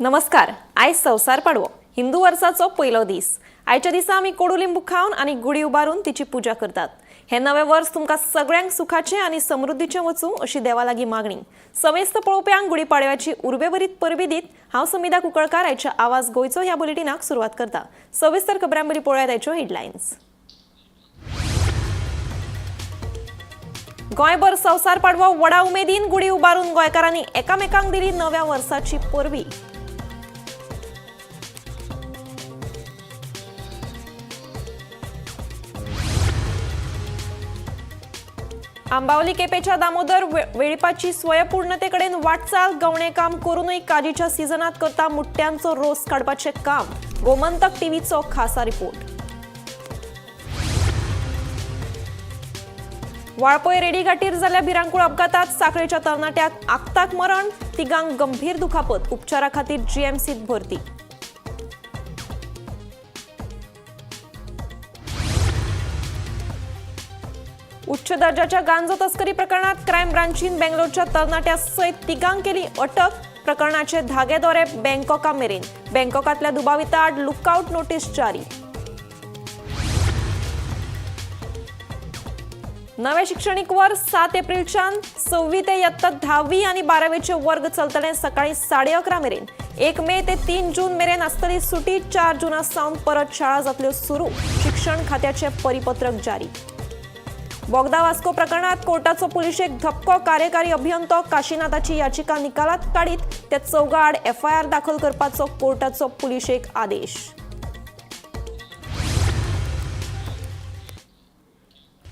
नमस्कार. आयज संवसार पाडवो, हिंदू वर्साचो पयलो दीस. आयच्या दिसा आमी कोडू लिंबू खावन आनी गुडी उबारून तिची पुजा करतात. हे नवें वर्स तुमकां सगळ्यांक सुखाचें आनी समृद्धीचें वचूं अशी देवा लागीं मागणी. समेस्त पळोवप्यांक गुडी पाडव्याची उर्बेभरीत परबी दीत हांव समिधा कुंकळकार आयच्या आवाज गोंयचो ह्या बुलेटिनाक सुरवात करता. सविस्तर खबरां पयलीं पळोवया आयच्यो हेडलायन्स. गोंयभर संवसार पाडवो व्हडा उमेदीन. गुडी उबारून गोंयकारांनी एकामेकांक दिली नव्या वर्साची परबी. आंबावली केपेच्या दामोदर वेळीपाची स्वयंपूर्णतेकडेन वाटचाल. गवणे काम करूनय काजीच्या सिजनात करता मुट्ट्यांचो रोस काडपाचें काम. गोमंतक टीव्हीचो खासा रिपोर्ट. वाळपय रेडी घाटीर जाल्ल्या भिरांकूळ अपघातात साखळेच्या तरणाट्याक आक्ताक मरण, तिगांक गंभीर दुखापत, उपचारा खातीर जीएमसीत भरती. उच्च दर्जाच्या गांजो तस्करी प्रकरणात क्रायम ब्रांचीन बेंगलोरच्या तरणाट्या सयत तिगांक केली अटक. प्रकरणाचे धागे दोरे बँकॉका मेरेन. बँकॉकातल्या दुबाविता आड लुकआउट नोटीस जारी. नवे शिक्षणीक वर्स 7 एप्रिलच्यान 6वी ते इयत्ता 10वी आनी 12वेचे वर्ग चलतले सकाळी 11:30 मेरेन. 1 मे ते 3 जून मेरेन आसतली सुटी. 4 जुना सावन परत शाळा जातल्यो सुरू. शिक्षण खात्याचे परिपत्रक जारी. बोगदा वास्को प्रकरणात कोर्टाचो पुलिशेक धपको. कार्यकारी अभियंतो काशीनाथाची याचिका निकालात काडीत त्या चौगा आड एफआयआर दाखल करपाचो कोर्टाचो पुलिशेक आदेश.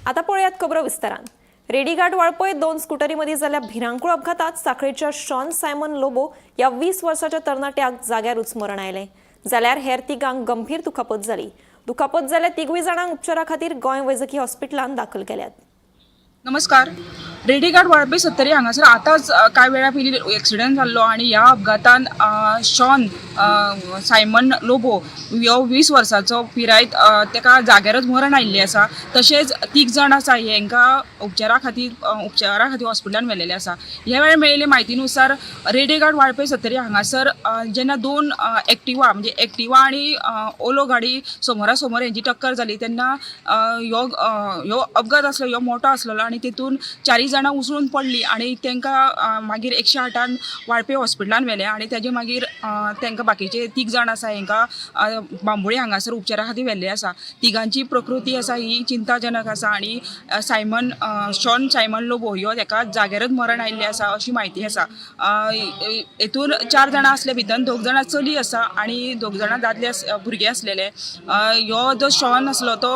आता पळयात खबरो विस्तारान. रेडीघाट वाळपय 2 स्कुटरीमध्ये जाल्ल्या भिरांकूळ अपघातात साखळेच्या शॉन सायमन लोबो या 20 वर्साच्या तरणाट्याक जाग्यारूच मरण आयलें, जाल्यार हेर तिगांक गंभीर दुखापत जाली. दुखापत जाल्ल्या तिगूय जाणांक उपचारा खातीर गोंय वैजकी हॉस्पिटलांत दाखल केल्यात. नमस्कार. रेडीघाट वाळपय सत्तरी हांगासर आतांच कांय वेळा पयलीं एक्सिडंट जाल्लो आनी ह्या अपघातान शॉन सायमन लोबो ह्यो 20 वर्साचो पिरायत ताका जाग्यारच मरण आयिल्लें आसा. तशेंच तीग जाण आसा हेंकां उपचारा खातीर हॉस्पिटलान व्हेलेले आसा. ह्या वेळार मेळिल्ले म्हायतीनुसार रेडीघाट वाळपय सत्तरी हांगासर जेन्ना 2 एक्टिवा म्हणजे एक्टिवा आनी ओलो गाडी समोरा समोर हेंची टक्कर जाली तेन्ना ह्यो ह्यो अपघात आसलो, ह्यो मोठो आसलेलो आनी तितून 4 जाणां उसळून पडली आनी तांकां मागीर 108 वाळपे हॉस्पिटलान व्हेले आनी तेजे मागीर तांकां बाकीचे 3 जाण आसा हेंकां बांबोळी हांगासर उपचारा खातीर व्हेल्ले आसा. तिगांची प्रकृती आसा ही चिंताजनक आसा आनी सायमन शॉन सायमन लोबो ह्यो तेका जाग्यारच मरण आयिल्लें आसा अशी म्हायती आसा. हेतून 4 जाणां आसले भितर 2 जाणां चली आसा आनी 2 जाणां दादले भुरगे आसलेले. ह्यो जो शॉन आसलो तो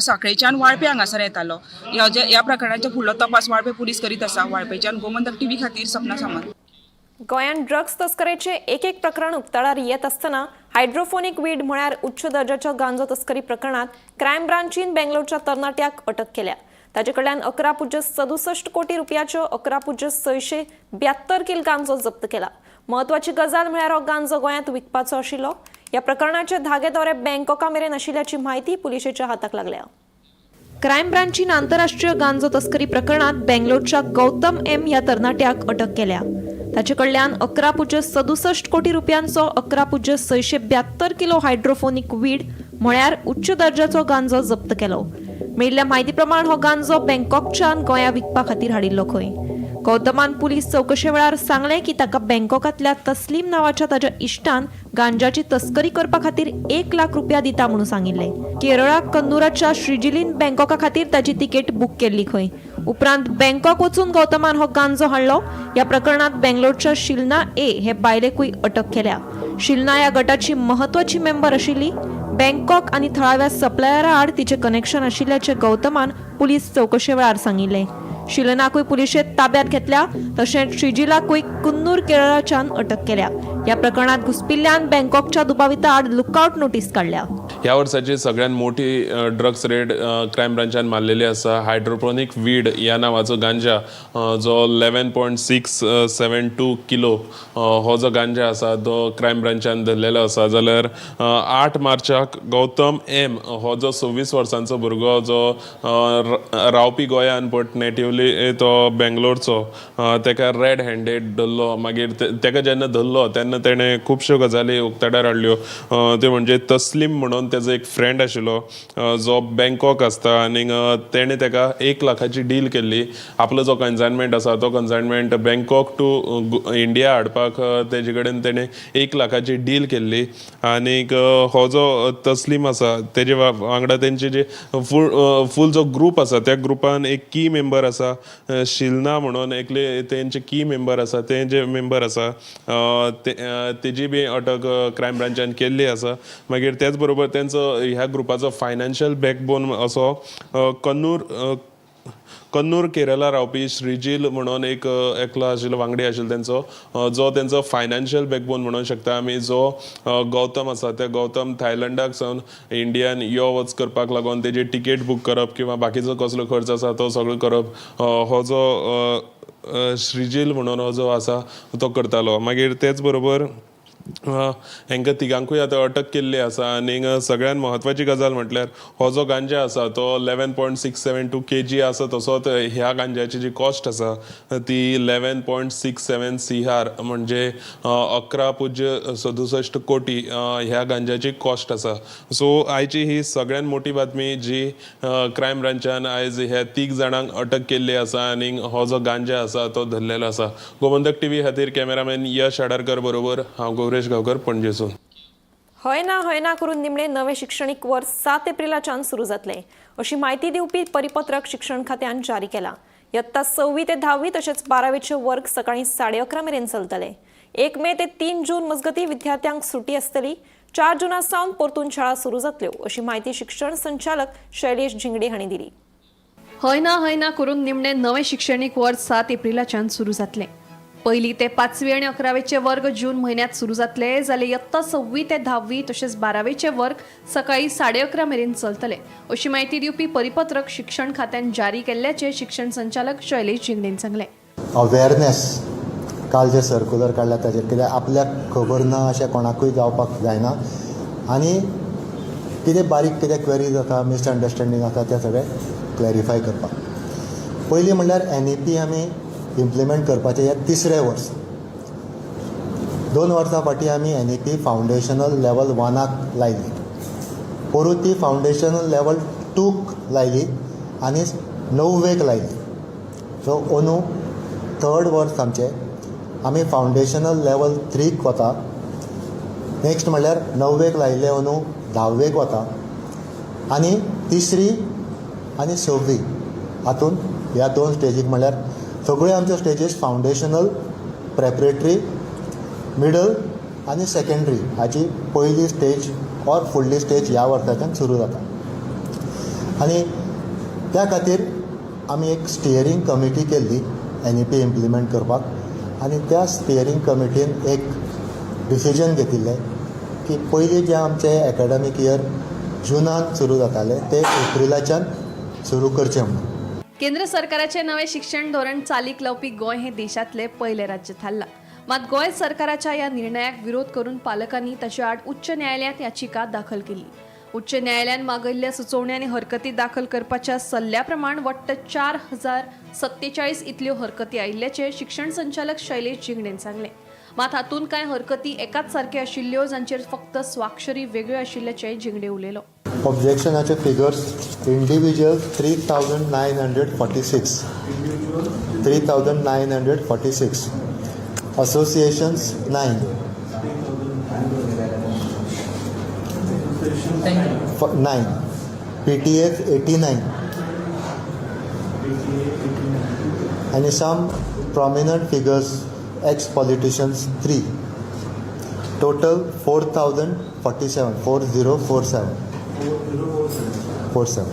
साखळेच्यान वाळपे हांगासर येतालो. ह्या प्रकरणाचो फुडलो तपास वाळपे पुलीस करीत आसा. वाळपेच्यान गोमंतक टीव्ही खातीर सपना सामंत. गोंयांत ड्रग्स तस्करेचे एक एक प्रकरण उक्ताडार येत आसतना हायड्रोफोनिक वीड म्हळ्यार उच्च दर्जाच्या गांजो तस्करी प्रकरणात क्रायम ब्रांचीन बेंगलोरच्या तरणाट्याक अटक केल्या. ताचे कडल्यान 11.67 कोटी रुपयाच्यो 11.672 किल गांजो जप्त केला. म्हत्वाची गजाल म्हळ्यार हो गांजो गोंयांत विकपाचो आशिल्लो. ह्या प्रकरणाचे धागे दोरे बँकॉका मेरेन आशिल्ल्याची म्हायती पुलिशेच्या हाताक लागल्या. क्रायम ब्रांचीन आंतरराष्ट्रीय गांजो तस्करी प्रकरणात बेंगलोरच्या गौतम एम ह्या तरणाट्याक अटक केल्या. ताचे कडल्यान 11.67 कोटी रुपयांचो 11.672 किलो हायड्रोफोनिक वीड म्हळ्यार उच्च दर्जाचो गांजो जप्त केलो. मेळिल्ल्या म्हायती प्रमाण हो गांजो बँकॉकच्यान गोंया विकपा खातीर हाडिल्लो खंय. गौतमान पुलीस चवकशे वेळार सांगलें की ताका बँकॉकांतल्या तस्लीम नांवाच्या ताच्या इश्टान गांजाची तस्करी करपा खातीर 1 लाख रुपया दिता म्हणून सांगिल्लें. केरळाक कन्नूराच्या श्रीजिलीन बँकॉका खातीर ताची तिकेट बूक केल्ली खंय. उपरांत बँकॉक वचून गौतमान हो गांजो हाडलो. ह्या प्रकरणात बेंगलोरच्या शिलना ए हे बायलेकूय अटक केल्या. शिलना ह्या गटाची म्हत्वाची मेंबर आशिल्ली. बँकॉक आनी थळाव्या सप्लायरा आड तिचें कनेक्शन आशिल्ल्याचें गौतमान पुलीस चवकशे वेळार सांगिल्लें. शिलनाकूय पुलिशेत ताब्यात घेतल्या, तशेंच श्रीजिलाकूय कुन्नूर केरळाच्यान अटक केल्या. ह्या प्रकरणात घुसपिल्ल्यान बँकॉकच्या दुबाविता आड लुकआउट नोटीस काडल्या. ह्या वर्साची सगळ्यात मोठी ड्रग्स रेड क्रायम ब्रांचान मारलेली आसा. हायड्रोपोनीक वीड ह्या नांवाचो गांजा जो 11.672 किलो हो जो गांजा आसा तो क्रायम ब्रांचान धरलेलो आसा. जाल्यार 8 मार्चाक गौतम एम हो जो 26 वर्सांचो भुरगो जो रावपी गोंयान बट नेटिवली तो बेंगलोरचो, तेका रेड हँडेड धरलो. मागीर तेका जेन्ना धरलो तेन्ना तेणें खुबश्यो गजाली उक्ताडार हाडल्यो. त्यो म्हणजे तस्लीम म्हणून तेजो एक फ्रेंड आशिल्लो जो बँकॉक आसता आनीक तेणें तेका 1 लाखाची डील केल्ली. आपलो जो कन्सायनमेंट आसा तो कन्सायनमेंट बँकॉक टू इंडिया हाडपाक तेजे कडेन तेणें 1 लाखाची डील केल्ली. आनीक हो जो तस्लीम आसा तेजे वांगडा तेंचे जे फूल फूल जो ग्रूप आसा त्या ग्रुपान एक की मेंबर आसा, शिलना म्हणून एकले तेंचे की मेंबर आसा, ते जे मेंबर आसा तेजी बी अटक क्रायम ब्रांचान केल्ली आसा. मागीर तेच बरोबर तेंचो ह्या ग्रुपाचो फायनान्शियल बॅकबोन असो कन्नूर कन्नूर केरला रावपी श्रीजील म्हणून एक एकलो आशिल्लो, वांगडी आशिल्लो तेंचो, जो तेंचो फायनान्शियल बॅकबोन म्हणूंक शकता आमी. जो गौतम आसा त्या गौतम थायलंडाक सावन इंडियान यो वच करपाक लागून तेजी तिकेट बूक करप किंवा बाकीचो कसलो खर्च आसा तो सगळो करप हो जो श्रीजील म्हणून हो जो आसा तो करतालो. मागीर तेच बरोबर हांकां तिगांकूय आतां अटक केल्ली आसा. आनीक सगळ्यात म्हत्वाची गजाल म्हटल्यार हो जो गांजा आसा तो 11.672 kg आसा, तसोच ह्या गांजाची जी कॉस्ट आसा ती 11.67 CR, म्हणजे 11.67 कोटी ह्या गांजाची कॉस्ट आसा. सो आयची ही सगळ्यात मोठी बातमी जी क्रायम ब्रांचान आयज ह्या तीग जाणांक अटक केल्ली आसा आनी हो जो गांजा आसा तो धरलेलो आसा. गोमंतक टीव्ही खातीर कॅमेरामॅन यश आडारकर बरोबर हांव गौरेश गांवकर, पणजेसून. हय ना हय ना करून निमणे नवें शिक्षणीक वर्स 7 एप्रिलाच्यान सुरू जातलें अशी म्हायती दिवपी परिपत्रक शिक्षण खात्यान जारी केलां. यत्ता सव्वी ते धावी तशेंच बारावेचे वर्ग सकाळी 11:30 मेरेन चलतले. 1 मे ते 3 जून मजगतीं विद्यार्थ्यांक सुटी आसतली. 4 जुना सावन परतून शाळा सुरू जातल्यो अशी म्हायती शिक्षण संचालक शैलेश झिंगडे हांणी दिली. हय ना हय ना करून निमणे नवें शिक्षणीक वर्स 7 एप्रिलाच्यान सुरू जातलें. पयली ते पांचवी आनी अकरावेचे वर्ग जून म्हयन्यांत सुरू जातले, जाल्यार यत्ता सव्वी ते धावी तशेंच बारावेचे वर्ग सकाळी 11:30 मेरेन चलतले अशी म्हायती दिवपी परिपत्रक शिक्षण खात्यान जारी केल्ल्याचें शिक्षण संचालक शैलेश झिंगडेन सांगलें. अवेरनेस काल जे सर्कुलर काडला ताजेर, कित्याक आपल्याक खबर ना अशें कोणाकूय जावपाक जायना आनी कितें बारीक कितें क्वेरीज आसा, मिसअंडरस्टँडींग आसा, तें सगळें क्लॅरिफाय करपाक. पयलीं म्हणल्यार एनईपी आमी इम्प्लिमेंट करपाचें हें तिसरें वर्स. 2 वर्सां फाटीं आमी एनईपी फावंडेशनल लेवल वनाक लायली, पोरूं ती फावंडेशनल लेवल टूक लायली आनी णव्वेक लायली. सो अंदू थर्ड वर्स आमचें, आमी फावंडेशनल लेवल थ्रीक वता. नेक्स्ट म्हणल्यार णव्वेक लायिल्लें अंदू धाव्वेक वता आनी तिसरी आनी सव्वी हातून ह्या दोन स्टेजीक, म्हणल्यार सगळ्यो आमच्यो स्टेजीस फावंडेशनल, प्रेपरेटरी, मिडल आनी सेकेंडरी हाची पयली स्टेज ऑर फुडली स्टेज ह्या वर्साच्यान सुरू जाता. आनी त्या खातीर आमी एक स्टियरींग कमिटी केल्ली एनईपी इम्प्लिमेंट करपाक आनी त्या स्टियरींग कमिटीन एक डिसिजन घेतिल्लें की पयलीं जें आमचें एकाडमीक इयर जुनान सुरू जातालें तें एप्रिलाच्यान सुरू करचें म्हणून. केंद्र सरकाराचें नवें शिक्षण धोरण चालीक लावपी गोंय हें देशांतलें पयलें राज्य थारलां. मात गोंय सरकाराच्या ह्या निर्णयाक विरोध करून पालकांनी ताचे आड उच्च न्यायालयांत याचिका दाखल केली. उच्च न्यायालयान मागयल्ल्या सुचोवण्यो आनी हरकती दाखल करपाच्या सल्ल्या प्रमाण वट्ट 4047 इतल्यो हरकती आयिल्ल्याचें शिक्षण संचालक शैलेश झिंगडेन सांगलें. मात हातूंत कांय हरकती एकाच सारक्यो आशिल्ल्यो, जांचेर फक्त स्वाक्षरी वेगळ्यो आशिल्ल्याचें झिंगडे उलयलो. ऑब्जेक्शनाचे figures: individual 3946, 3946, associations nine, nine, PTAs 89 आनी some prominent figures, ex politicians three. Total 4047, 4047, 47.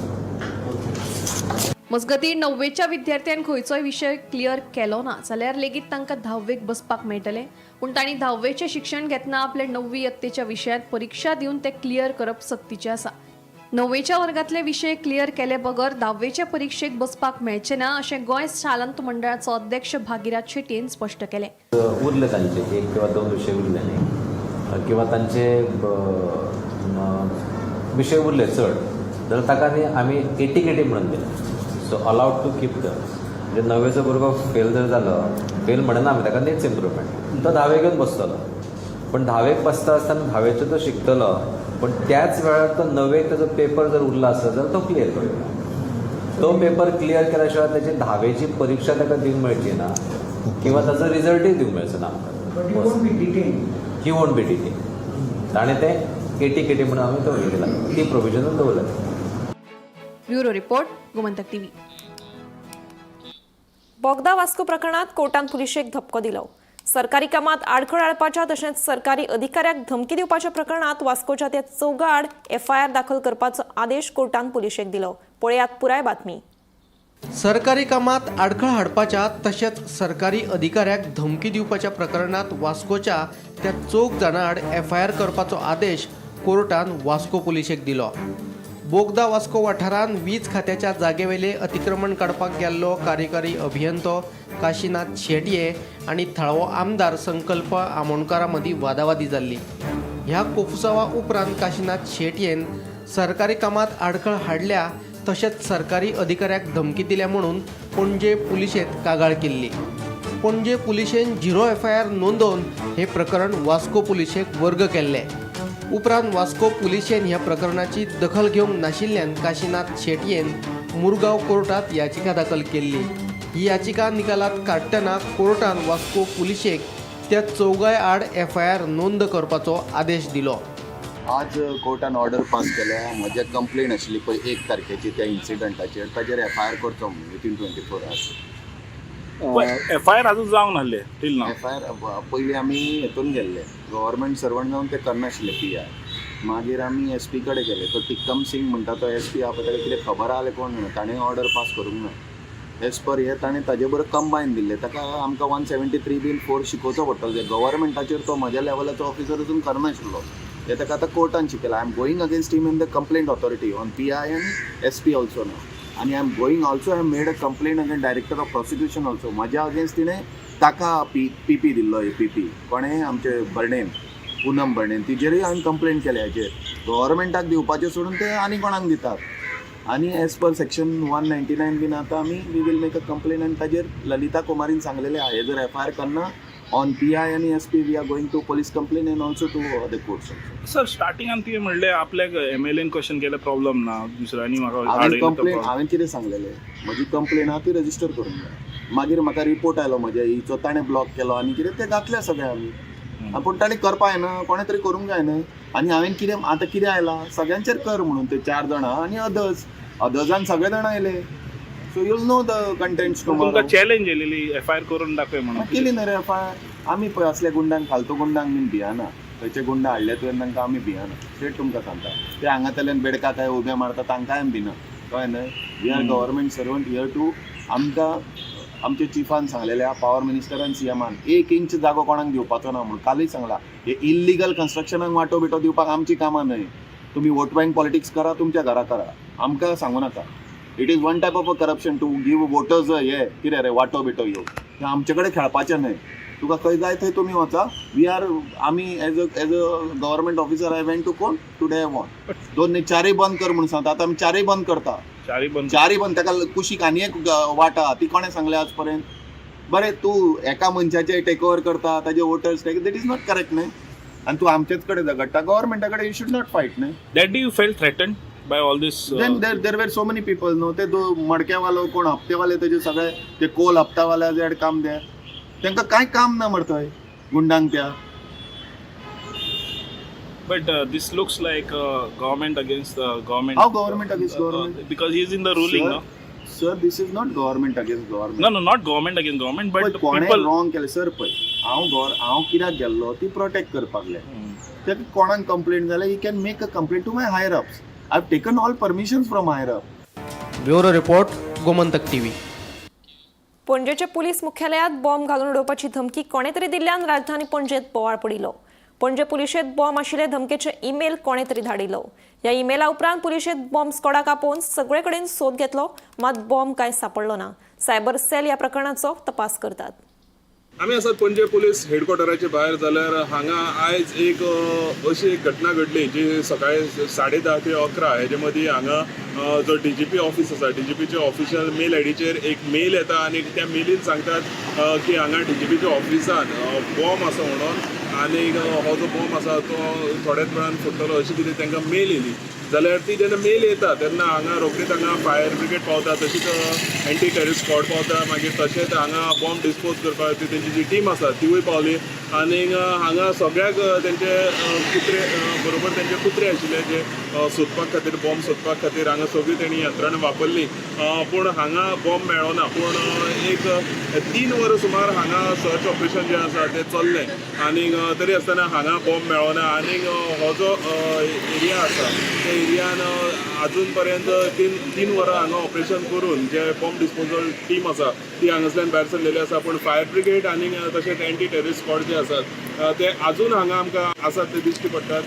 मजगतीं णव्वेच्या विद्यार्थ्यान खंयचोय विशय क्लियर केलो ना जाल्यार लेगीत तांकां धाव्वेक बसपाक मेळटलें, पूण तांणी धाव्वेचें शिक्षण घेतना आपले णव्वी यत्तेच्या विशयांत परिक्षा दिवन ते क्लियर करप सक्तीचें आसा. णव्वेच्या वर्गांतले विशय क्लियर केले बगर धाव्वेचे परिक्षेक बसपाक मेळचें ना अशें गोंय शालांत मंडळाचो अध्यक्ष भागीरथ शेटयेन स्पश्ट केलें. उरले तांचे एक किंवा दोन विशय उरले न्ही किंवा तांचे विशय उरले चड जाल्यार ताका न्ही आमी एटी म्हणून दिले. So allowed to keep the म्हणजे णव्वेचो भुरगो फेल जर जालो, फेल म्हणना आमी ताका, नीड्स इम्प्रुवमेंट, तो धावेक येवन बसतलो. पण धावेक बसता आसतना धावेचो तो शिकतलो, पण त्याच वेळार तो णव्वेक ताजो पेपर जर उरला आसत जाल्यार तो क्लियर करूया. तो पेपर क्लियर केल्या शिवाय त्याची धावेची परीक्षा ताका दिवंक मेळची ना किंवा ताचो रिजल्टूय दिवंक मेळचो ना आमकां. He won't be detained. ताणें तें एटी केटी म्हणून आमी तो दिला, ती प्रोविजन दवरला. Bureau report, Gomantak TV. Bogda Vasco प्रकरणात कोर्टान पुलिशेक धपको दिलो. सरकारी कामात आडखळ हाडपाच्या तशेंच सरकारी अधिकाऱ्याक धमकी दिवपाच्या प्रकरणात वास्कोच्या त्या चौगा आड एफआयआर दाखल करपाचो आदेश कोर्टान पुलिशेक दिलो. पळयात पुराय बातमी. सरकारी कामात आडखळ हाडपाच्या तशेंच सरकारी अधिकाऱ्याक धमकी दिवपाच्या प्रकरणात वास्कोच्या त्या चौग जाणां आड एफआयआर करपाचो आदेश कोर्टान वास्को पुलिशेक दिलो. बोगदा वास्को वाठारांत वीज खात्याच्या जागेवेले अतिक्रमण काडपाक गेल्लो कार्यकारी अभियंतो काशीनाथ शेटये आनी थळावो आमदार संकल्प आमोणकारा मदीं वादावादी जाल्ली. ह्या कोफुसावा उपरांत काशीनाथ शेटयेन सरकारी कामात आडखळ हाडल्या तशेंच सरकारी अधिकाऱ्याक धमकी दिल्या म्हणून पणजे पुलिशेंत कागाळ केल्ली. पणजे पुलिशेन झिरो एफआयआर नोंदोवन हे प्रकरण वास्को पुलिशेक वर्ग केल्लें. उपरांत वास्को पुलिशेन ह्या प्रकरणाची दखल घेवंक नाशिल्ल्यान काशीनाथ शेटयेन मुरगांव कोर्टात याचिका दाखल केल्ली. ही याचिका निकालात काडटना कोर्टान वास्को पुलिशेक त्या चौगाय आड एफआयआर नोंद करपाचो आदेश दिलो. आज कोर्टान ऑर्डर पास केल्या. म्हजे कंप्लेन आशिल्ली पळय 1 तारखेची त्या इन्सिडंटाचेर, ताजेर एफआयआर करचो म्हणून विथीन 24 आवर्स. एफआयआर अजून जावंक नासले टील नाव. एफआयआर पयलीं आमी हेतून गेल्ले, गव्हर्मेंट सर्वंट जावन ते करनाशिल्ले पी I. मागीर आमी एस पी कडेन गेले. तो टिक्कम सिंग म्हणटा तो एस पी आहा पळय, ताका कितें खबर आहा कोण जाणा, ताणें ऑर्डर पास करूंक ना. एज पर हे ताणें ताजे बरोबर कंबायन दिल्लें. ताका आमकां 173 बीन 4 शिकोवचो पडटलो. ते गव्हर्मेंटाचेर तो म्हज्या लेवलाचो ऑफिसर अजून करनाशिल्लो. हे ताका आतां कोर्टान शिकयलां. I am going against him in the complaint authority on P I आनी एस पी ऑल्सो now. आनी I am going also, I am made a complaint against director of prosecution also. म्हज्या against तिणें ताका P P P दिल्लो, A P P कोणें आमचे बर्णेन, पुनम बर्णेन, तिजेरूय हांवें complaint केल्या. हेजेर गव्हर्मेंटाक दिवपाचें सोडून ते आनी कोणाक दितात. आनी एज पर सेक्शन 199 बीन आतां आमी we will make a complaint. आनी ताजेर ललिता कुमारीन सांगलेलें आहा, हे जर एफ I R करना ऑन पी I आनी S P, we are going to police complaint and also to other courts. Sir, स्टार्टिंगान तुवें म्हणलें आपल्याक एम एल एन क्वेश्चन केलें प्रॉब्लम ना, दुसऱ्यांनी म्हाका हांवें आडयलो तो कंप्लेन problem. हांवें कितें सांगलेलें, म्हजी कंप्लेन आहा ती रजिस्टर करूंक जाय. मागीर म्हाका रिपोर्ट आयलो म्हज्या हिचो, ताणें ब्लॉक केलो आनी कितें तें घातलें सगळें आमी. पूण ताणें करपा जायना, कोणें तरी करूंक जाय न्हय. आनी हांवें कितें आतां कितें आयलां सगळ्यांचेर कर म्हणून ते 4 जाणां आनी अदर्स अदर्सान सगळे जाणां आयले. So you'll know the contents. तुमकां चॅलेंज येयलेली एफआयआर करून दाखय म्हणून. केली न्हय रे एफ I R. आमी पळय असल्या गुंडांक, फालतू गुंडांक बीन भियाना. खंयचे गुंडा हाडले तुवें तांकां आमी भियाना. स्ट्रेट तुमकां सांगता, ते हांगातल्यान बेडका काय उबे मारता तांकांय आमी भिना, कळ्ळें न्हय. We are government servant here to आमकां आमच्या चिफान सांगलेलें आहा, पावर मिनिस्टरान, सी एमान, 1 इंच जागो कोणाक दिवपाचो ना म्हणून. कालूय सांगला, हे इल्लिगल कन्स्ट्रक्शनाक वांटो बिटो दिवपाक आमची कामां न्हय. तुमी वोट बँक पॉलिटिक्स करा, तुमच्या घरा करा, आमकां सांगू नाका. It is one type of a corruption to give voters हे कितें रे वांटो बिटो ह्यो, हें आमचे कडेन खेळपाचें न्हय. तुका खंय जाय थंय तुमी वचा. We are आमी as a government officer I went to court today. I want 2 न्ही 4 बंद कर म्हणून सांगता. आतां आमी 4 बंद करता. चारय बंद. 4 बंद. ताका कुशीक आनी एक वाट आहा, ती कोणें सांगलें आज पर्यंत? बरें, तूं एका मनशाचे टेक ओवर करता, ताजे voters, that is not correct न्हय. आनी तूं आमचेच कडेन झगडटा, गव्हर्मेंटा कडेन you should not fight न्हय. That day you felt threatened by all this? Then there were so many people न्हू, ते मडक्यावालो कोण हप्तेवाले, तेजे सगळे ते कोल हप्तावाले जे काम ते तांकां कांय काम ना मरे थंय गुंडांक त्या. But this looks like government against government. How government against government? Because he is in the ruling, no? Sir, this is not government against government. No, no, not government against government, but कोणें people. Wrong केलें sir, पळय हांव कित्याक गेल्लो ती protect करपाक जाय. ताका कोणाक कंप्लेंट जाल्यार he can make a complaint to my higher ups. I have taken all permissions from higher up. Bureau report, Gomantak TV. पणजेच्या पुलीस मुख्यालयात बॉम्ब घालून उडोवपाची धमकी कोणे तरी दिल्ल्यान राजधानी पणजेत बोवाळ पडिल्लो. पणजे पुलिशेंत बॉम्ब आशिल्ले धमकेचे ईमेल कोणे तरी धाडिल्लो. ह्या ईमेला उपरांत पुलिशेंत बॉम्ब स्कॉडाक आपोवन सगळे कडेन सोद घेतलो, मात बॉम्ब कांय सापडलो ना. सायबर सेल ह्या प्रकरणाचो तपास करतात. आमी आसात पणजे पुलीस हेडक्वॉर्टराचे भायर. जाल्यार हांगा आयज एक अशी एक घटना घडली जी सकाळी 10:30 ते 11 हेजे मदीं हांगा जो डीजीपी ऑफिस आसा, डीजीपीच्या ऑफिशियल मेल आयडीचेर एक मेल येता आनी त्या मेलीन सांगतात की हांगा डीजीपीच्या ऑफिसान बॉम्ब आसा म्हणून आनी हो जो बॉम्ब आसा तो थोड्याच वेळान फुट्टलो अशी कितें तांकां मेल येयली. जाल्यार ती जेन्ना मेल येता तेन्ना हांगा रोखडीच हांगा फायर ब्रिगेड पावता, तशीच एंटी टेररिस्ट स्कॉड पावता, मागीर तशेंच हांगा बॉम्ब डिस्पोज करपाक ती तेंची जी टीम आसा तिवूय पावली आनी हांगा सगळ्याक तेंचे कुत्रे बरोबर तेंचे कुत्रे आशिल्ले जे सोदपाक खातीर, बॉम्ब सोदपाक खातीर हांगा सगळी तेणी यंत्रणा वापरली, पूण हांगा बॉम्ब मेळ्ळो ना. पूण एक 3 वरां सुमार हांगा सर्च ऑपरेशन जें आसा तें चल्लें आनी तरी आसतना हांगा बॉम्ब मेळ्ळो ना. आनी हो जो एरिया आसा त्या एरियान अजून पर्यंत 3 वरां हांगा ऑपरेशन करून जे बॉम्ब डिस्पोजल टीम आसा ती हांगासल्यान भायर सरलेली आसा, पूण फायर ब्रिगेड आनी तशेंच एंटी टेररिस्ट स्कॉड जे आसात ते अजून हांगा आमकां आसात ते दिश्टी पडटात.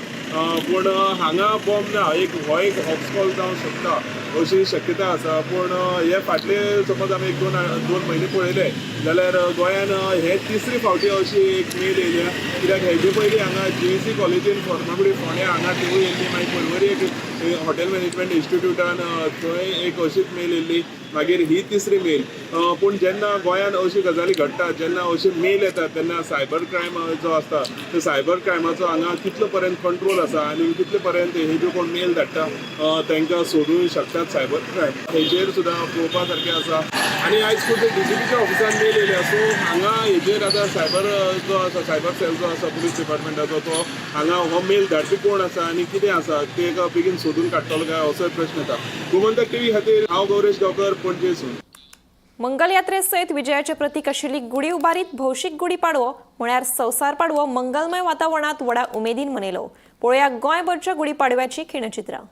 पूण हांगा बॉम्ब ना, एक हो एक हॉक्स कॉल जावंक शकता अशी शक्यता आसा. पूण हे फाटले समज आमी एक दोन म्हयने पळयले जाल्यार गोंयान हे तिसरी फावटी अशी एक मेल येयल्या. कित्याक हेजे पयलीं हांगा जीईसी कॉलेजीन फर्मागुडी फोंड्या हांगा तिवूय येयल्ली, मागीर पर्वरी एक हॉटेल मॅनेजमेंट इन्स्टिट्यूटान थंय एक अशीच मेल येयल्ली, मागीर ही तिसरी मेल. पूण जेन्ना गोंयान अशी गजाली घडटात, जेन्ना अशी मेल येतात तेन्ना सायबर क्रायम जो आसता तो सायबर क्रायमाचो हांगा कितलो पर्यंत कंट्रोल आसा आनी कितले पर्यंत हे ज्यो कोण मेल धाडटा तांकां सोदूंक शकतात सायबर क्रायम, हेजेर सुद्दां पळोवपा सारकें आसा. आनी आयज खुद डीजीपीच्या ऑफिसान मेल येयल्या, सो हांगा हेजेर आतां सायबर जो आसा, सायबर सेल जो आसा पुलीस डिपार्टमेंटाचो, तो हांगा हो मेल धाडपी कोण आसा आनी कितें आसा ते बेगीन सोदून काडटलो काय असोय प्रश्न येता. गोमंतक टीव्ही खातीर हांव गौरेश गांवकर, पणजेसून. मंगलयात्रे सयत विजयाचे प्रतीक आशिल्ली गुडी उबारीत भौशीक गुडी पाडवो म्हळ्यार संवसार पाडवो मंगलमय वातावरणात व्हडा उमेदीन मनयलो. पळोवया गोंयभरच्या गुडी पाडव्याची खिणचित्रां.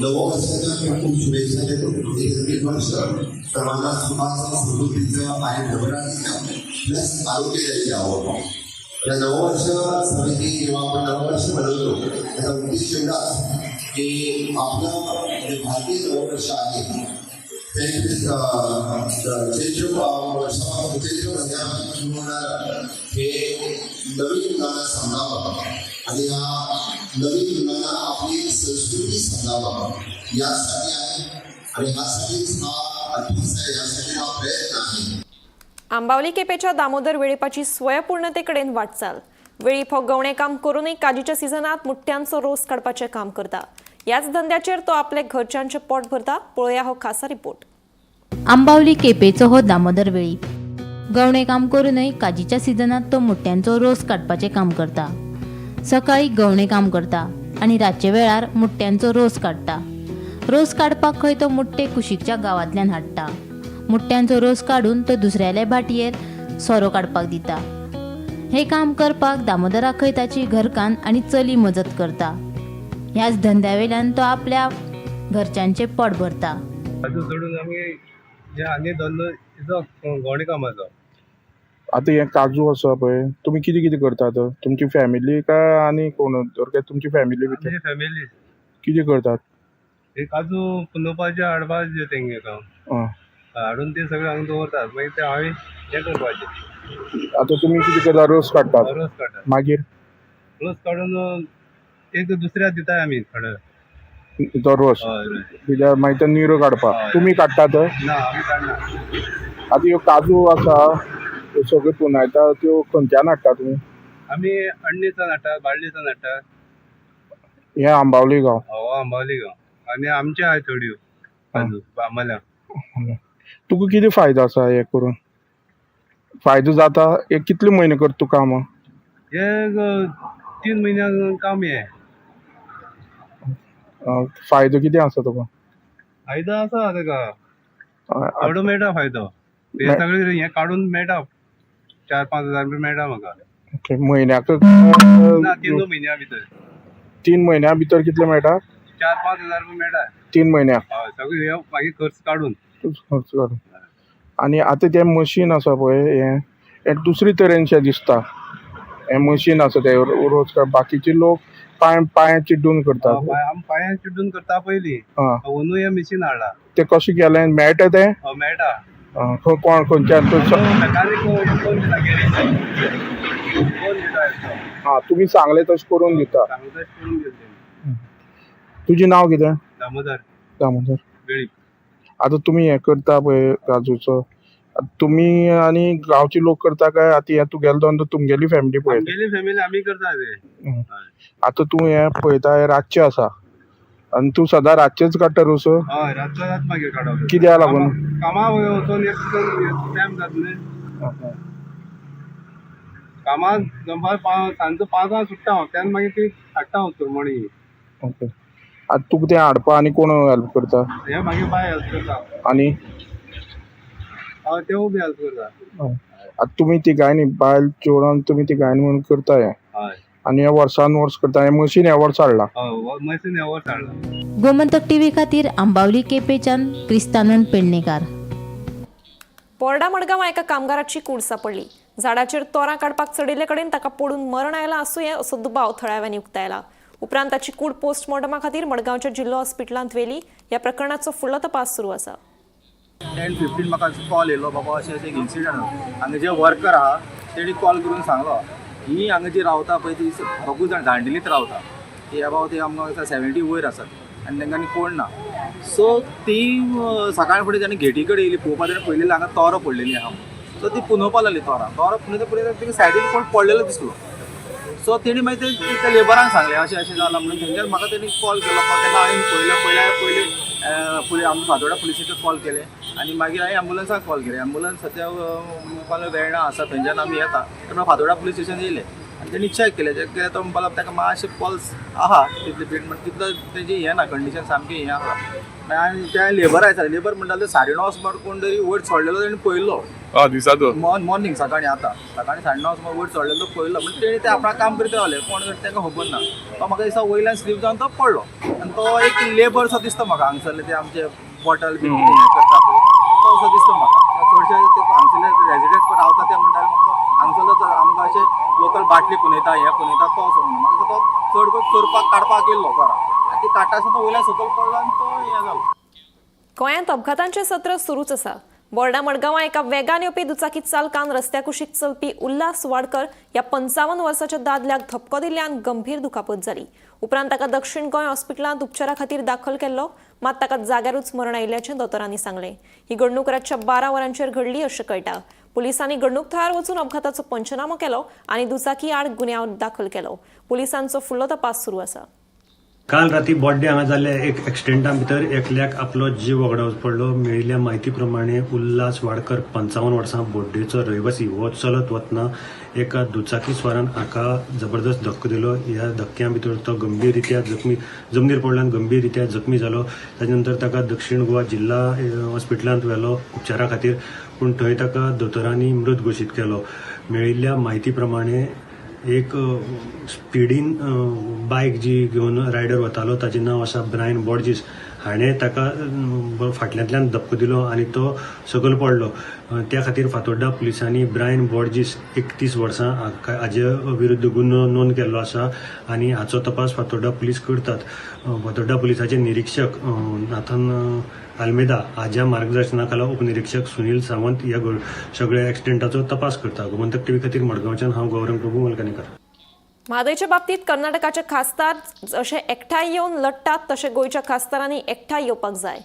नववर्षाच्या मी खूप शुभेच्छा देतो. हे नवीन वर्ष सर्वांना सुखाचं, समृद्धीचं आणि भरभराटीचं प्लस आरोग्यदायी यावं. या नववर्ष समिती जेव्हा आपण नववर्ष बनवतो त्याचा उद्देश एवढाच की आपलं जे भारतीय नववर्ष आहे ते चैत्र वर्षापासून, चैत्र महिन्यापासून सुरू होणार हे नवीन मुलांना समजावं आणि या नवीन मुलांना आपली संस्कृती समजावं यासाठी आहे आणि ह्यासाठीच हा अभ्यास आहे, यासाठी हा प्रयत्न आहे. आंबावली केपेच्या दामोदर वेळीपाची स्वयंपूर्णतेकडेन वाटचाल. वेळीप हो गवणे काम करूनय काजीच्या सिजनात मुठ्यांचो रोस काडपाचें काम करता. ह्याच धंद्याचेर तो आपले घरच्यांचें पोट भरता. पळोवया हो खासा रिपोर्ट. आंबावली केपेचो हो दामोदर वेळीप गवणे काम करूनय काजीच्या सिजनात तो मुट्ट्यांचो रोस काडपाचें काम करता. सकाळी गवणे काम करता आनी रातचे वेळार मुट्ट्यांचो रोस काडटा. रोस काडपाक खंय तो मुट्टे कुशीकच्या गांवांतल्यान हाडटा. मुट्ट्यांचो रोस काडून तो दुसऱ्याले भाटयेर सोरो काडपाक दिता. हें काम करपाक दामोदराक खंय ताची घरकान्न आनी चली मजत करता. ह्याच धंद्या वयल्यान तो आपल्या घरच्यांचें पोट भरता. काजू सोडून आमी हे आनी धंदो हेजो गोणे कामाचो. आतां हे काजू आसा पळय, तुमी कितें कितें करतात? तुमची फॅमिली काय आनी कोण तर काय तुमची फॅमिली भितर आमची फॅमिली. कितें करतात? हे काजू पुंजोवपाचे हाडपाचे तेंगे काम हाडून ते सगळे हांगा दवरतात, मागीर ते हांवें हें करपाचें. आतां तुमी कितें करता? रोस काडटात? रोस काडटात. मागीर रोस काडून एक दुसऱ्या दिताय आमी थोडे तो रोस कित्याक मागीर तो निरो काडपाक तुमी काडटात? ना, आमी काडना. आतां ह्यो काजू आसा त्यो सगळ्यो पुंजायता, त्यो खंयच्यान हाडटा तुमी? आमी अण्णेच्यान हाडटा, बाळ्ळेच्यान हाडटा. हें आंबावली गांव? हो, आंबावली गांव. आनी आमचे आहाय थोड्यो काजू आंबाल्या. तुका कितें फायदो आसा हें करून? फायदो जाता? हे कितले म्हयने करता तूं काम? हे 3 म्हयन्याक काम हें. फायदो कितें आसा तुका? फायदो आसा तेका, थोडो मेळटा फायदो. हे सगळे हें काडून मेळटा 4-5 हजार रुपया मेळटा म्हाका. ओके, म्हयन्याक? ना, 3 म्हयन्या भितर. 3 म्हयन्या भितर कितले मेळटा? 4-5 हजार रुपया मेळटा. 3 म्हयन्याक? हय, सगळे हे मागीर खर्च काडून. खर्च काडून. आनी आतां तें मशीन आसा पळय, हें दुसरी तरेनशें दिसता. हें मशीन आसा तें रोज, बाकीचे लोक पांय चिड्डून करतात. आमी पांयान चिड्डून करता पयलीं, अंदू हें मशीन हाडलां. तें कशें केलें? मेळटा तें? मेळटा. कोण खंयच्यान? मेकानीक कोण दिता, कोण दिता. आं, तुमी सांगलें तशें करून दिता. सांगलें तशें करून दिता. तुजें नांव कितें? दामोदर. दामोदर वेळीप. आतां तुमी हें करता पळय काजूचो, तुमी आनी गांवचे लोक करता काय आतां हें तुगेलो धंदो तुमगेली फॅमिली पळयता? आमगेली फॅमिली आमी करता ते. आतां तूं हें पळयता, हें रातचें आसा आनी तूं सदां रातचेंच काडटा रोस? हय, रातचो रात मागीर काडप. कित्याक लागून? कामाक वचून एक टायम जाता न्ही. कामाक दनपार सांजचो 5 सुट्टा हांव, तेन्ना मागीर ती हाडटा हांव चुरमणी. ओके, आतां तुका तें हाडपा आनी कोण हेल्प करता? हें मागीर बाय हेल्प करता. आनी हय, तेवूय बी हेल्प करता. आतां तुमी तिगांयनी बायल चेडून तुमी तिगांयनी म्हणून करता हें? हय. आनी हें वर्सान वर्स करता. हें मशीन हें वर्स हाडलां? हय, मशीन हें वर्स हाडलां. गोमंतक टीव्ही खातीर आंबावली केपेच्यान क्रिस्तानंद पेडणेकार. बोर्डा मडगांवां एका कामगाराची कूड सापडली. झाडाचेर तोरां काडपाक चडिल्ले कडेन ताका पडून मरण आयलां आसूं असो दुबाव थळाव्यांनी उक्तायला. उपरांत ताची कूड पोस्टमॉर्टमा खातीर मडगांवच्या जिल्लो हॉस्पिटलांत व्हेली. ह्या प्रकरणाचो फुडलो तपास सुरू आसा. 10:15 म्हाका कॉल येयलो, बाबा अशें अशें एक इन्सिडंट. हांगा जे वर्कर आहा तेणी कॉल करून सांगलो, ही हांगा जी रावता पळय ती दोगूय जाण दांडेलीत रावता, ती अबावट ती आमकां 70 वयर आसात आनी तांकां कोण ना. सो ती सकाळ फुडें ताणी गेटी कडेन येयली पळोवपाक, ताणें पळयलें हांगा तोरां पडलेली आहा. सो ती पुनोवपाक लागली तोरां, तोरां पुनयता पुनयता ताका सायडीन कोण पडलेलो दिसलो. सो तेणी मागीर ते लेबरांक सांगलें अशें अशें जालां म्हणून. तेंच्यान म्हाका तेणी कॉल केलो, तेन्ना हांवें पळयलें पयलें पयलीं आमकां फातोर्डा पुलिसेक कॉल केलें आनी मागीर हांवें एम्बुलन्साक कॉल केलें. एम्बुलन्स सद्या म्हणपाक वेर्णा आसा, थंयच्यान आमी येता. तेन्ना फातोर्डा पुलीस स्टेशन येयले आनी तेणी चॅक केलें. चॅक केलें तो म्हणपाक लागलो ताका मातशें पल्स आहा तितली बीट, म्हण तितलो तेजी हें ना, कंडिशन सामकी हें आहा. आनी ते लेबर आसा, लेबर म्हणटाले 9:30 सुमार कोण तरी वयर चडलेलो तेणी पळयल्लो. दिसाचो मॉर्निंग सकाळीं, आतां सकाळीं 9:30 सुमार वयर चडलेलो पळयलो. म्हणजे तेणी ते आपणाक काम करीत रावले, कोण तांकां खबर ना. तो म्हाका दिसता वयल्यान स्लीप जावन तो पडलो आनी तो एक लेबर सो दिसता म्हाका हांगसरले ते आमचे बॉटल बी कितें करता पळय तो असो दिसता म्हाका. चडशे ते हांगसरले रेजिडंट्स पण रावता ते म्हणटाले म्हाका हांगसरलो आमकां अशें लोकल बाटली पुनयता हें पुनयता तो असो म्हणून. म्हाका तो चड करून चोरपाक काडपाक येयल्लो घरा आनी ती काडटा आसतना वयल्यान सकयल पडलो आनी तो हें जालो. गोंयांत अपघातांचें सत्र सुरूच आसा. बोर्डा मडगांवां एका वेगान येवपी दुचाकी चालकान रस्त्या कुशीक चलपी उल्हास वाडकर ह्या 55 वर्साच्या दादल्याक धपको दिल्ल्यान गंभीर दुखापत जाली. उपरांत ताका दक्षिण गोंय हॉस्पिटलांत उपचारा खातीर दाखल केल्लो, मात ताका जाग्यारूच मरण आयिल्ल्याचें दोतोरांनी सांगलें. ही घडणूक रातच्या 12 वरांचेर घडली अशें कळटा. पुलिसांनी घडणूक थळार वचून अपघाताचो पंचनामो केलो आनी दुचाकी आड गुन्यांव दाखल केलो. पुलिसांचो फुडलो तपास सुरू आसा. काल राती बोड्डे हांगा जाल्ल्या एक एक्सिडेंटा भितर एकल्याक आपलो जीव वगडावचो पडलो. मेळिल्ल्या म्हायती प्रमाणे उल्हास वाडकर 55 वर्सां बोड्डेचो रहिवासी हो चलत वतना एका दुचाकी स्वारान हाका जबरदस्त धक्को दिलो. ह्या धक्क्या भितर तो गंभीर रित्या जखमी जमनीर पडलो आनी गंभीर रित्या जखमी जालो. ताजे नंतर ताका दक्षिण गोवा जिल्हा हॉस्पिटलांत व्हेलो उपचारा खातीर, पूण थंय ताका दोतोरांनी मृत घोशीत केलो. मेळिल्ल्या म्हायती प्रमाणे एक स्पिडीन बायक जी घेवन रायडर वतालो ताजें नांव आसा ब्रायन बॉर्जीस हाणें ताका फाटल्यांतल्यान धपको दिलो आनी तो सकयल पडलो. त्या खातीर फातोड्डा पुलिसांनी ब्रायन बॉर्जीस 31 वर्सां हाजे विरुद्ध गुन्यांव नोंद केल्लो आसा आनी हाचो तपास फातोड्डा पुलीस करतात. फातोड्डा पुलिसाचे निरीक्षक नाथन आल्मेदा हाज्या मार्गदर्शना खाला उपनिरीक्षक सुनील सावंत ह्या सगळ्या एक्सिडेंटाचो तपास करता. गोमंतक टीव्ही खातीर मडगांवच्यान हांव गौरंग प्रभू मलकानीकर. म्हादयच्या बाबतीत कर्नाटकाचे खासदार जशे एकठांय येवन लढटात तशे गोंयच्या खासदारांनी एकठांय येवपाक जाय.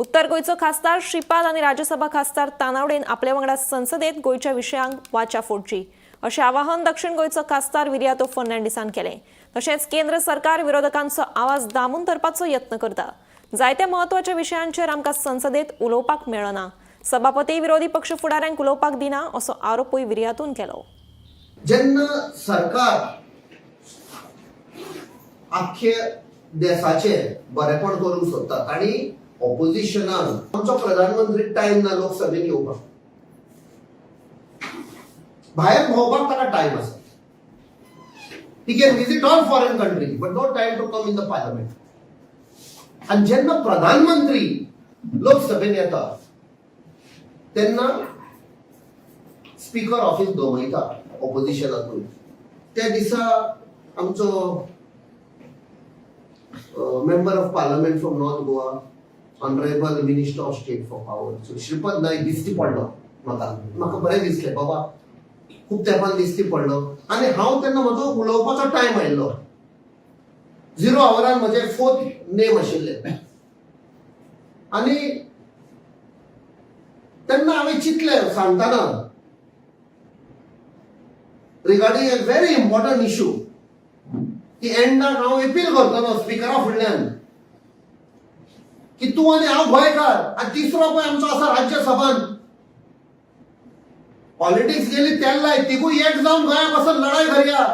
उत्तर गोंयचो खासदार श्रीपाद आनी राज्यसभा खासदार तानावडेन आपल्या वांगडा संसदेत गोंयच्या विशयांक वाचा फोडची अशें आवाहन दक्षिण गोंयचो खासदार विरियातो फर्नांडीसान केलें. तशेंच केंद्र सरकार विरोधकांचो आवाज दामून धरपाचो यत्न करता. जायत्या म्हत्वाच्या विशयांचेर आमकां संसदेत उलोवपाक मेळना. सभापती विरोधी पक्ष फुडाऱ्यांक उलोवपाक दिना असो आरोपूय विरियातून केलो. जेन्ना सरकार आख्खे देसाचे बरेपण करूंक सोदतात आनी ऑपोजिशनान आमचो प्रधानमंत्री टायम ना लोकसभेन येवपाक, भायर भोंवपाक ताका टायम आसा. He can visit all foreign country but no time to come in the parliament. आनी जेन्ना प्रधानमंत्री लोकसभेन येता तेन्ना स्पीकर ऑफिस दमयता ऑपोजिशनाकूय. त्या दिसा आमचो member of parliament from North Goa, honourable minister of state for power Shripad Naik दिश्टी पडलो म्हाका. म्हाका बरें दिसलें बाबा, खूब तेंपान दिश्टी पडलो. आनी हांव तेन्ना म्हजो उलोवपाचो टायम आयिल्लो. 0 आवरान म्हजें फोर्थ नेम आशिल्लें आनी तेन्ना हांवें चिंतलें सांगतना regarding a very important issue की एंडाक हांव एपील करतलो स्पिकरा फुडल्यान की तूं आनी हांव गोंयकार आनी तिसरो पळय आमचो आसा राज्यसभान. पॉलिटिक्स गेली तेल लाय, तिगूय एक जावन गोंया पासून लढाय करया,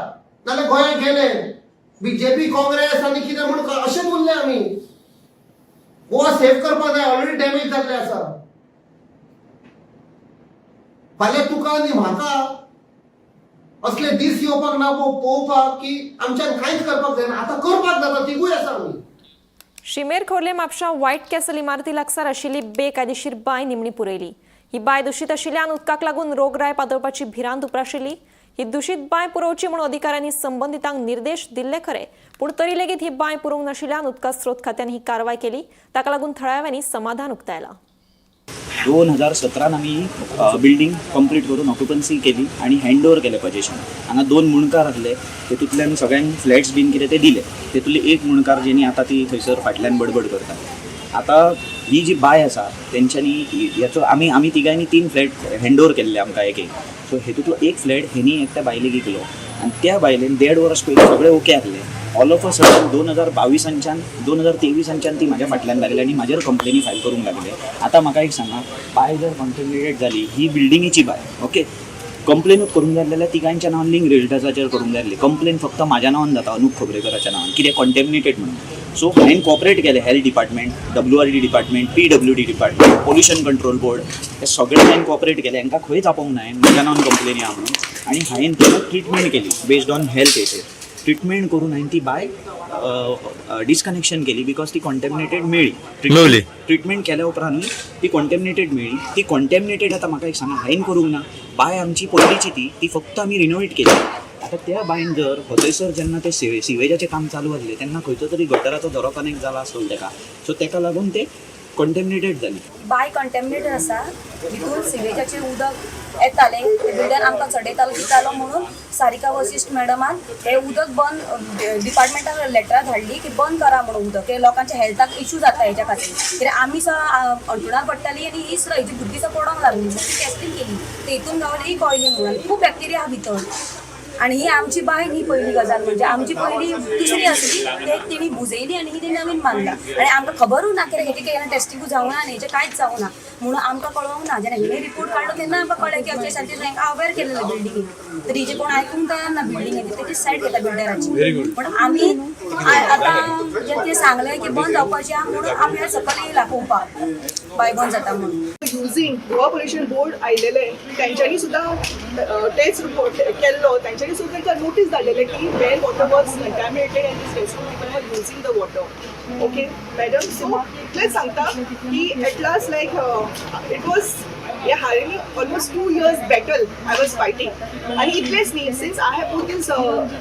नाल्यार गोंया गेले बीजेपी काँग्रेस आनी कितें म्हूण अशेंच उरले आमी. गोवा सेव करपाक जाय, ऑलरेडी डॅमेज जाल्ले आसा. फाल्यां तुका आनी म्हाका असले दीस येवपाक ना पळोवपाक की आमच्यान कांयच करपाक जायना. आतां करपाक जाता, तिगूय आसा आमी. शिमेर खोर्ले म्हापशा व्हायट कॅसल इमारती लागसार आशिल्ली बेकायदेशीर बांय निमणी पुरयली. ही बांय दुशीत आशिल्ल्यान उदकाक लागून रोगराय पातळपाची भिरांत उप्राशिल्ली. ही दुशीत बांय पुरोवची म्हूण अधिकाऱ्यांनी संबंदितांक निर्देश दिल्ले खरे, पूण तरी लेगीत ही बांय पुरोवंक नाशिल्ल्यान उदका स्रोत खात्यान ही कारवाय केली. ताका लागून थळाव्यांनी समाधान उक्तायलां. 2017 आमी बिल्डींग कंप्लीट करून ऑक्युपन्सी केली आनी हँड ओवर केलें पजेशन. हांगा 2 मुणकार आसले, तेतूंतल्यान सगळ्यांक फ्लॅट्स बीन कितें ते दिले. तेतूंतले एक मुणकार जेणी आतां ती थंयसर फाटल्यान बडबड करता. आतां ही जी बाय आसा तेंच्यांनी हेचो आमी आमी तिगांनी 3 फ्लॅट हँड ओवर केल्ले आमकां एक एक. सो हेतूंतलो एक फ्लॅट हेणी एकट्या बायलेक विकलो आनी त्या बायलेन 1.5 वर्स पयलीं सगळें ओके आहलें. ऑल ऑफ अ सडन 2022च्यान 2023च्यान ती म्हाज्या फाटल्यान लागली आनी म्हाजेर कंप्लेनी फायल करूंक लागले. आतां म्हाका एक सांगा, बाय जर कॉन्टेमिनेटेड जाली, ही बिल्डिंगेची बाय ओके, कंप्लेनूच करूंक जाय जाल्यार तिगांच्या नांवान लिंक रियल्टर्साचेर करूंक जाय आसली. कंप्लेन फक्त म्हाज्या नांवान जाता, अनुप खोबरेकराच्या नांवान, कितें कॉन्टेमिनेटेड म्हणून. सो हांवें कॉपरेट केलें health department, WRD department, PWD department, pollution control board, हे सगळे हांवें कॉपरेट केलें. हांकां खंयच आपोवंक ना हांवें म्हाज्या नांवान कंप्लेनी आहा म्हणून. आनी हांवें तेन्ना ट्रिटमेंट केली बेस्ड ऑन हेल्थ हेचेर. ट्रिटमेंट करून हांवें ती बाय डिस्कनेक्शन केली because ती कॉन्टेमिनेटेड मेळ्ळी. ट्रिटमेंट केल्या उपरांतूय ती कॉन्टेमिनेटेड मेळ्ळी. ती कॉन्टेमिनेटेड आतां म्हाका एक सांगा, हांवें करूंक ना. बाय आमची पयलींची ती ती फक्त आमी रिनोवेट केली. आतां त्या बायन जर थंयसर जेन्ना ते सिवेजाचें काम चालू आसलें तेन्ना खंयचो तरी गटराचो झरो कनेक्ट जाला आसतलो तेका, सो तेका लागून ते कॉन्टेमिनेटेड जाली. बाय कंटेमिनेटेड आसा, भितून सिवेजाचें उदक येतालें ते बिल्डर आमकां चडयतालो दितालो म्हणून सारिका वशिश्ठ मॅडमान हें उदक बंद डिपार्टमेंटाक लेटरां धाडली की बंद करा म्हणून उदक, हे लोकांच्या हेल्थाक इशू जाता हेच्या खातीर. कित्याक आमी सुद्दां अंटुणार पडटाली आनी ही सुद्दां हेजी भुरगीं सुद्दां पडोंक लागली म्हणून ती टेस्टींग केली, तेतून गावली ही कळ्ळी म्हणून खूब बॅक्टेरिया आहा भितर. आनी ही आमची बाय न्ही, पयली गजाल म्हणजे आमची पयली दुसरी आसली ते तेणी बुजयली आनी ही तेणी नवीन बांदला आनी आमकां खबरूय ना कित्याक हेजें केन्ना टेस्टिंगूय जावना आनी हेजें कांयच जावना म्हणून आमकां कळोंक ना. जेन्ना हिणें रिपोर्ट काडलो तेन्ना आमकां कळ्ळें की अशें सारकें तांकां अवेर केलेलें बिल्डिंगेन, तर हिजें कोण आयकूंक तयार ना बिल्डिंगेन, तेजी सायड घेता बिल्डराची. पण आमी आतां जें तें सांगलें की बंद जावपाचें आहा म्हणून आमी सकयल येयला पळोवपाक बाय बंद जाता म्हणून. using Goa pollution board आयलेले तेंच्यांनी सुद्दां तेच रिपोर्ट केल्लो, तेंच्यांनी सुद्दां तांकां नोटीस धाडलेले की where water was contaminated and this rescue people were using the water. Okay madam, so इतलेंच सांगता की at last like it was हे हांवें almost 2 years battle I was fighting. आनी इतलेंच न्ही, since I have put this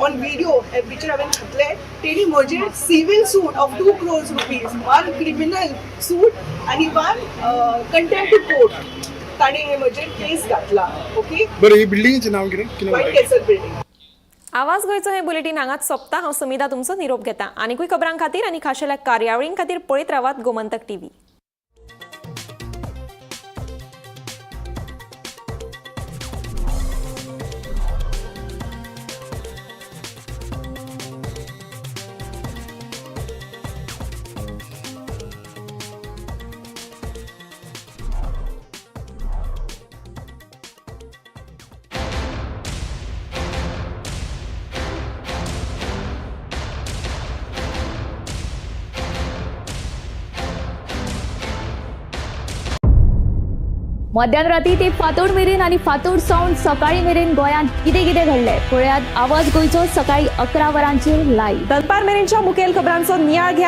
on video, हे picture हांवें घातले, तेणी म्हजेर civil suit of ₹2 crores, one criminal suit आनी वन कंटेम्प्ट कोर्ट ताणें हे म्हजेर केस घातला. ओके. बरं, ही बिल्डिंगेचें नांव कितें कितें? White castle building. आवाज गोंयचो हे बुलेटीन हांगाच सोंपता. हांव समिधा तुमचो निरोप घेता. आनिकूय खबरां खातीर आनी खाशेल्या कार्यावळीं खातीर पळयत रावात गोमंतक टीव्ही. मध्यान राती ते फांतोड मेरेन आनी फांतोड सावन सकाळी मेरेन गोंयांत कितें कितें घडलें पळयात आवाज गोंयचो सकाळी 11 वरांचेर लायव्ह. दनपार मेरेनच्या मुखेल खबरांचो नियाळ घ्या.